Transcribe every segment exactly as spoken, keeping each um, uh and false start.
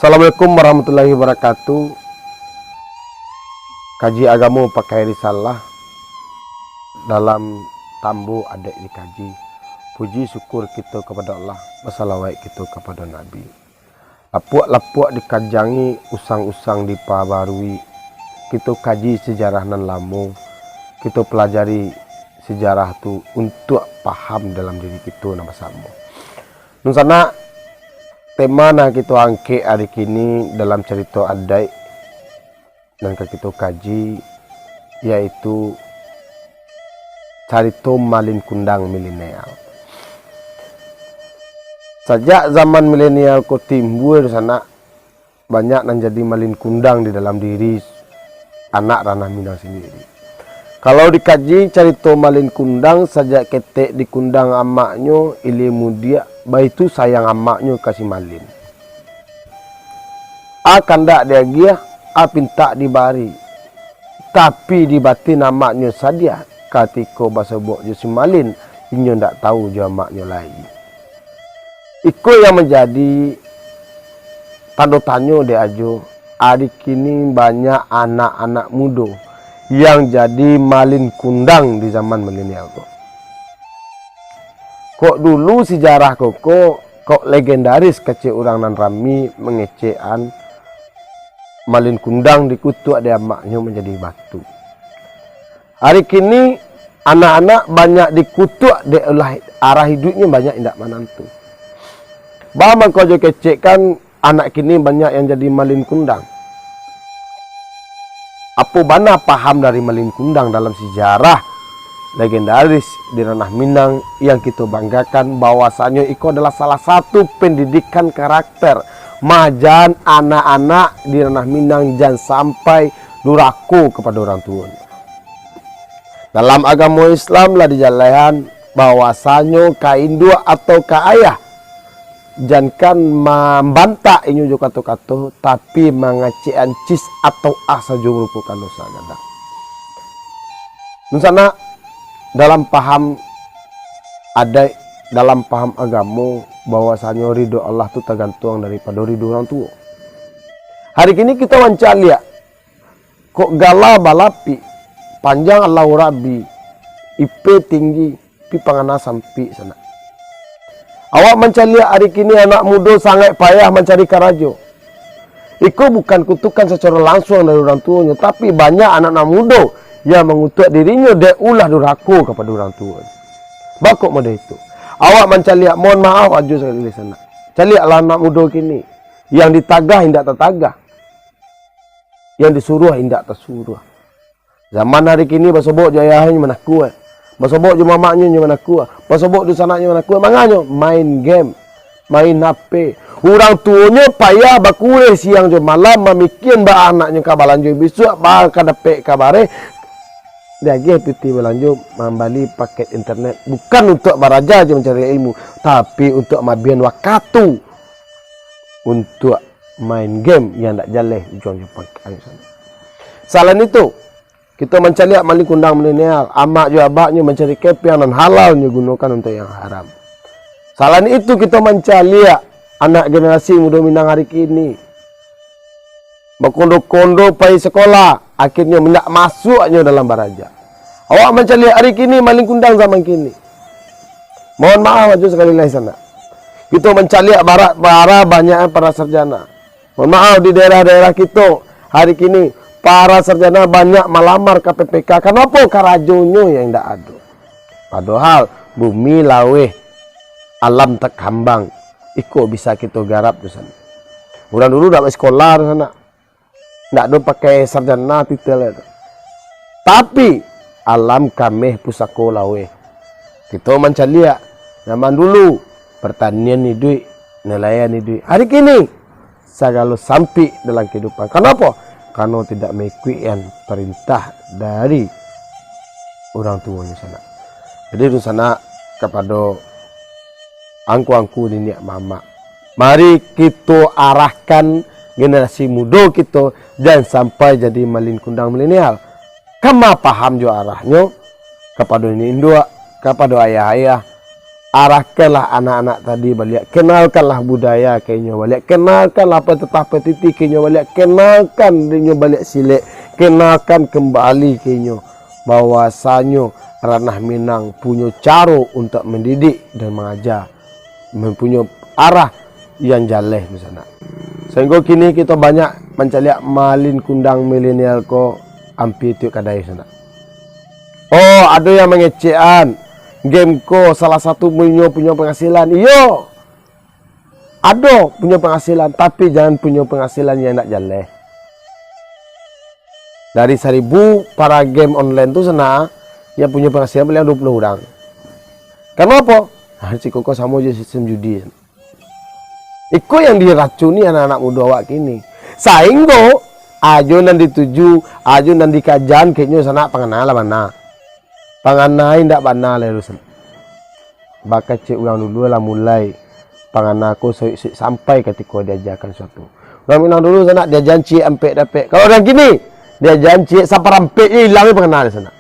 Assalamualaikum warahmatullahi wabarakatuh. Kaji agamo pakai risalah, dalam tambo adaik dikaji. Puji syukur kito kapado Allah, basalawaik kito kapado Nabi. Lapuak-lapuak dikajangi, usang-usang dipabarui. Kito kaji sejarah nan lamo, kito pelajari sejarah tu untuak paham dalam diri kito nan basamo. Dunsanak, tema nan kito angkek ari kini dalam carito adaik nan ka kito kaji, yaitu carito Malin Kundang milenial. Sajak zaman milenial ko timbua, dunsanak, banyak nan jadi malin kundang di dalam diri anak Ranah Minang sandiri. Kalau dikaji carito Malin Kundang, sajak ketek dikundang amaknyo, ilia mudiak, baitu sayang amaknyo ka si Malin. A kandak diagiah, a pintak dibari. Tapi di batin amaknyo sadiah, katiko basobok jo si Malin, inyo ndak tahu jo amaknyo lai. Iko yang manjadi tando tanyo dek Ajo, ari kini banyak anak-anak mudo yang jadi malin kundang di zaman milenial ko. Kok dulu sejarah koko, kok legendaris kecek urang nan rami mangecekan malin kundang dikutuak dek amaknyo manjadi batu. Ari kini, anak-anak banyak dikutuak dek ulah arah iduiknyo banyak indak manantu. Baa mangko Ajo kecekkan anak kini banyak yang jadi malin kundang? Apo bana paham dari malin kundang dalam sejarah legendaris di Ranah Minang yang kito banggakan bahwasanyo iko adalah salah satu pendidikan karakter, maajan anak-anak di Ranah Minang jan sampai durako kapado urang tuonyo. Dalam agamo Islam lah dijalehkan bahwasanyo ka induak atau ka ayah, jankan mambantak inyo jo kato-kato, tapi mangecekan cis atau ah sajo marupokan doso gadang. Dunsanak, dalam paham adaik, dalam paham agamo, bahwasanyo ridho Allah tu tagantuang daripado ridho urang tuo. Hari kini kito mancaliak, kok gala balapik, panjang alau rabi, I P tinggi, tapi pangana sampik sanak. Awak mancaliak ari kini anak mudo sangaik payah mancari karajo. Iko bukan kutukan sacaro lansuang dari urang tuonyo, tapi banyak anak-anak mudo yang mangutuak dirinyo dek ulah durako kapado urang tuonyo. Baa kok model itu? Awak mancaliak, mohon maaf Ajo sakali lai sanak. Caliaklah anak mudo kini, yang ditagah indak tatagah, yang disuruah indak tasuruah. Zaman hari kini basobok jo ayahnyo manakua, basobok jo mamaknyo nyo manakua, basobok jo sanaknyo manakua. Manganyo? Main game, main H P. Urang tuonyo payah bakureh siang jo malam mamikian baa anaknyo ka balanjo bisuak, baa ka dapek ka bareh. Diagiah piti balanjo, mambali paket internet, bukan untuak baraja jo mancari ilmu, tapi untuak maabihan wakatu untuak main game yang ndak jaleh ujuang jo pangkek. Salain itu, kito mancaliak malin kundang milenial, amak jo abaknyo mancari kepiang nan halal nyo gunokan untuak yang haram. Salain itu, kito mancaliak anak generasi mudo Minang hari kini bakondo-kondo pai sakolah, akhirnyo indak masuaknyo dalam baraja. Awak mancaliak hari kini malin kundang zaman kini. Mohon maaf Ajo sakali lai sanak. Kito mancaliak bara, bara banyak para sarjana. Mohon maaf, di daerah-daerah kito hari kini, para sarjana banyak malamar ka P P K. Kanapo? Karajonyo yang indak ado. Padohal bumi laweh, alam takambang, iko bisa kito garap tu sanak. Urang dulu dak basikola tu sanak, dak ado pakai sarjana titel tu. Tapi alam kameh pusako laweh. Kito mancaliak zaman dulu, partanian iduik, nalayan iduik. Hari kini, sagalo sampik dalam kahidupan. Kanapo? Karano tidak maikuikan parintah dari urang tuonyo sanak. Jadi, dunsanak, kapado angku-angku, niniak mamak, mari kito arahkan generasi mudo kito, jan sampai jadi malin kundang milenial. Kama paham jo arahnyo, kapado niniak induak, kapado ayah-ayah, Arahkanlah anak-anak tadi baliak, kenalkanlah budaya ka inyo baliak, kenalkanlah petetah petiti ka inyo baliak, kenalkan inyo baliak silek, kenalkan kembali ka inyo bahwasanyo ranah Minang punyo caro untuak mandidik dan mangaja, mempunyoi arah yang jaleh di sana. Sahinggo kini kito banyak mancaliak malin kundang milenial ko ampia tiok kadai sana. Oh, ado yang mangecekan, game ko salah satu punyo, punyo penghasilan. Iyo, ado punyo penghasilan, tapi jangan punyo penghasilan yang indak jaleh. Dari saribu para game online tu sana, yang punyo penghasilan paling dua puluh urang. Karano apo? Ha, siko ko samo jo sistem judi. Iko yang diracuni anak-anak mudo awak kini. Sahinggo, ajo nan dituju, ajo nan dikajan, keknyo sanak pangana lah bana. Pangana indak bana lai tu sanak. Bakecek urang dulu lah mulai pangana ko soik-soik sampai katiko diajakan suatu. Urang Minang dulu sanak diajakan ciek ampek dapek. Kalau urang kini, diajakan ciek saparampek je ilang pangana di sanak.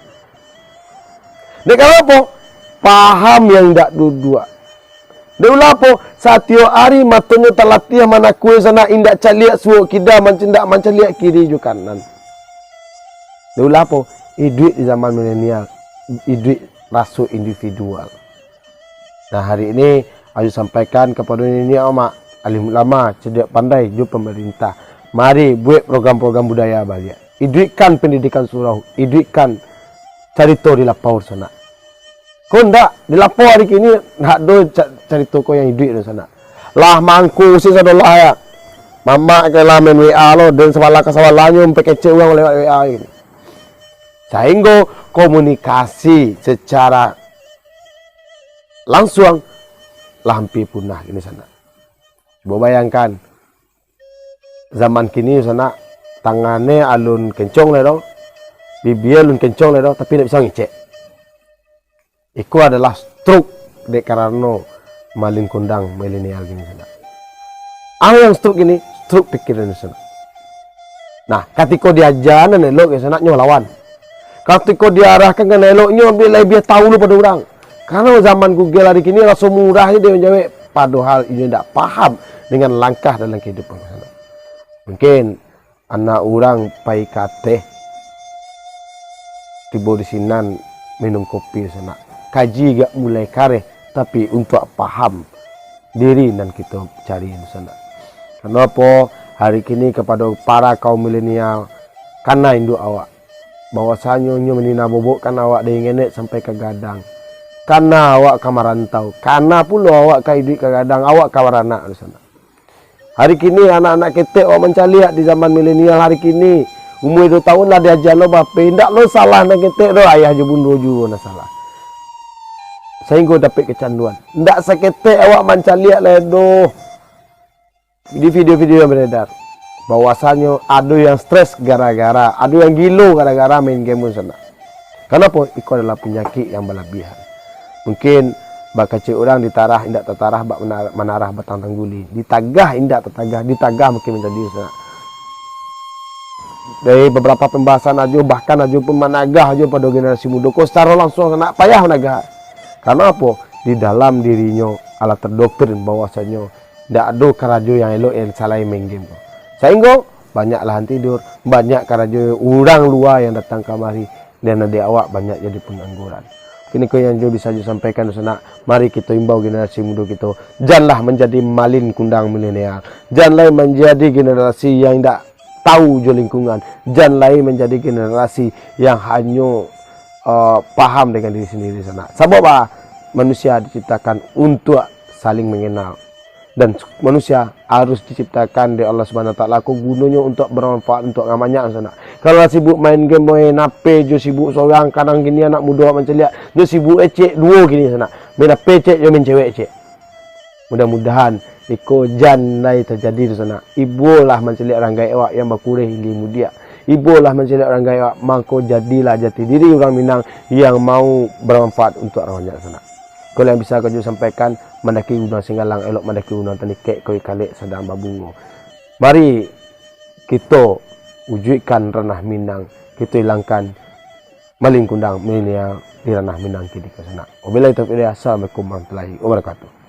Dek karano apo? Paham yang indak duduak. Dek ulah apo? Satiok ari matonyo talatiah manakua sanak, indak caliak suok kida, manc-, indak mancaliak kiri jo kanan. Dek ulah apo? Iduik di zaman milenial, iduik raso individual. Nah, hari ini, ayo sampaikan kapado niniak mamak, alim ulama, cadiak pandai, jo pamarintah. Mari buek program-program budaya baliak. Iduikkan pendidikan surau, iduikkan carito di lapau sanak. Ko ndak, di lapau hari kini ndak ado ca-, carito ko yang iduik tu sanak. Lah mangko usin sadolah ya. Mamak ke lah main W A lo, den sabalah ka sabalahnyo, ampek kecek urang lewat W A gitu. Sahinggo komunikasi secara lansuang lah ampia punah kini sanak. Cubo bayangkan, zaman kini sanak, tangannyo alun kencong lai doh, bibia alun kencong lai doh, tapi indak bisa mangecek. Iko adalah stroke dek karano malin kundang milenial kini sanak. Ah, yang stroke kini, stroke pikiran sanak. Nah, katiko diaja nan elok, ya sanak, nyo lawan. Katiko diarahkan ka nan elok, nyo labiah, labiah tahu lo pado urang. Karano zaman Google hari kini raso murah je dia manjawek, padohal inyo indak paham dengan langkah dalam kehidupan sanak. Mungkin anak urang pai ka ateh, tibo di sinan minum kopi sanak. Kaji gak mulai kareh, tapi untuak paham diri nan kito cari tu sanak. Karano apo? Hari kini kapado para kaum milenial, kana induak awak, bahwasanyo nyo maninabobokkan awak dari ngenek sampai ka gadang. Kana awak ka marantau, kana pulo awak ka iduik ka gadang, awak ka baranak tu sanak. Hari kini anak-anak ketek awak mancaliak di zaman milenial hari kini. Umua duo tahun lah diaja lo bape, indak lo salah nan ketek doh, ayah jo bundo juo nan salah. Sahinggo dapek kecanduan. Indak saketek awak mancaliak lai doh di video-video yang beredar, bahwasanyo ado yang stres gara-gara, ado yang gilo gara-gara main game tu sanak. Karano apo? Iko adalah panyakik yang balabiahan. Mungkin bakecek urang ditarah indak tatarah, bak mana-, manarah batang tangguli. Ditagah indak tatagah, ditagah makin manjadi sanak. Dari beberapa pembahasan ajo, bahkan ajo pun managah ajo pado generasi mudo ko secara langsung sanak, payah managah. Karano apo? Di dalam dirinyo alah terdoktrin bahwasanyo ndak ado karajo yang elok yang salain main game ko. Sahinggo, banyak lahan tidur, banyak karajo urang lua yang datang kamari, dan dek awak banyak jadi pengangguran. Kini ko yang jo bisa jo sampaikan sanak, mari kito imbau generasi mudo kito, janlah manjadi malin kundang milenial, jan lai manjadi generasi yang indak tahu jo lingkungan, jan lai manjadi generasi yang hanyo, eh, paham dengan diri sendiri sanak. Sabab ah, manusia diciptakan untuak saling mengenal. Dan manusia harus diciptakan dek Allah Subhanahu Wa Taala ko gunonyo untuak bermanfaat, untuak ngamanyak sanak. Kalau lah sibuk main game, main H P jo sibuk sorang, kadang kini anak mudo mancaliak, jo sibuk ecek duo kini sanak. Main H P cek jo main cewek cek. Mudah-mudahan iko jan lai tajadi tu sanak. Ibo lah mancaliak urang gaek awak yang bakureh ilia mudiak. Ibo lah mancaliak urang gaek awak, mangko jadilah jati diri urang Minang yang mau bermanfaat untuak urang banyak sanak. Ko yang bisa ko jo sampaikan, mandaki gunuang Singgalang, elok mandaki gunuang Tandikek, koi kalek sadang babungo. Mari kito wujuikkan ranah Minang, kito ilangkan malin kundang milenial di ranah Minang kini ko sanak. Wabillahi taufiq wal hidayah. Assalamualaikum warahmatullahi wabarakatuh.